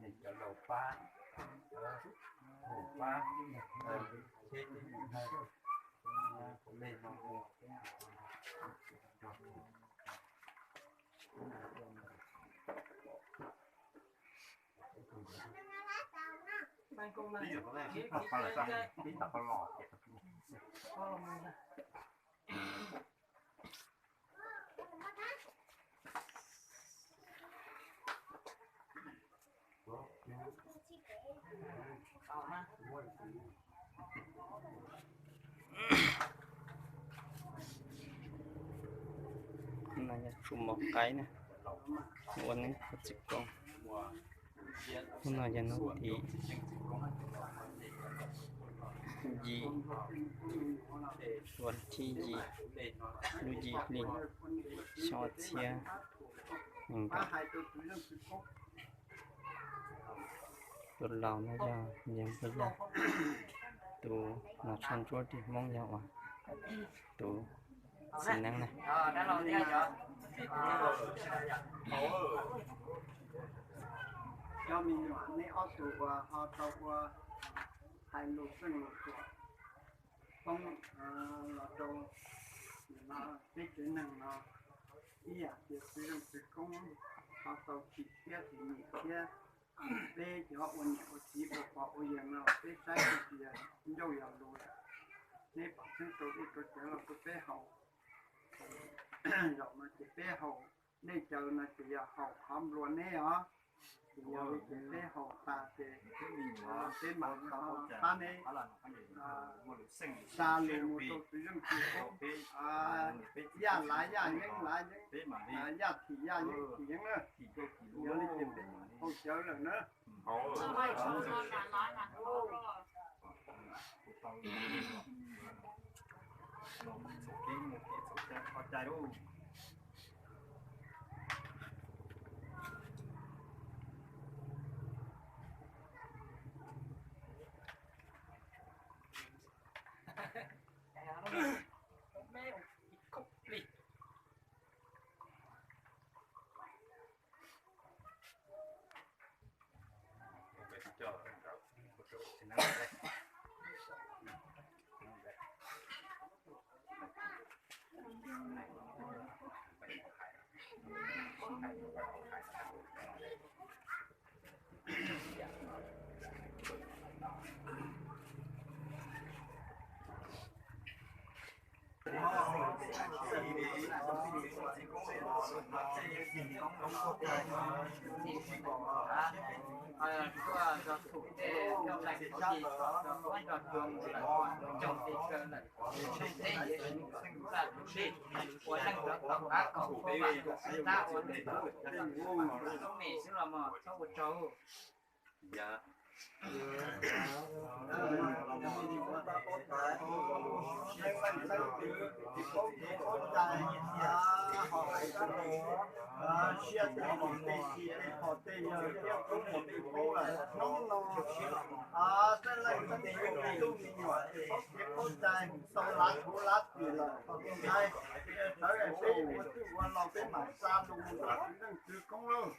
Cov laus pab, hu pab, No yog tsum mov qaib na, ua neeb qhov txwv koob. Hnub no yog hnub tim yim, ua thib yim, lub yim hli, xyoo ob txhiab nees nkaum. Tus laus no yog yawg Npawg Yaj, tus los tsho ntsuab tim Hmoob yog uas tus txiv neeb na. Cov me nyuam, neb ob tug uas ho tau ua hais lus txeej lus tuam poob los rau peb tsev neeg no, ib yam tias txiv zeej txiv koob ho tau chim thiab tsis nyiam thiab. Peb cov ua niam ua txiv ua pog ua yawg no peb saib tsis tias ncauj yog lus, neb pom txheeb rau dej rau cawv los rau peb haus. Zaum no ces peb haus dej cawv no ces yog haus qhov nplua neb os. Ces yog li ces peb haus tas ces peb mam li pab neb xa lus mus rau txiv zeej txiv koob, yaj lav yaj yeeb lav yeeb, yaj thim yaj yeeb thim yeeb na. Yog li ces peb haus cawv lawm na. Siab tej mus tej si tej pog tej yawg thiab koob mus tej paub lawm hnub no, tej leej tej tus me tub me nyuam ces paub kev paub cai, tau lav txhuv lav twm lawm tau tus ntxhais, sawv daws peb ua txwj ua laus peb mam xa lus mus rau txiv zeej txiv koob lauj.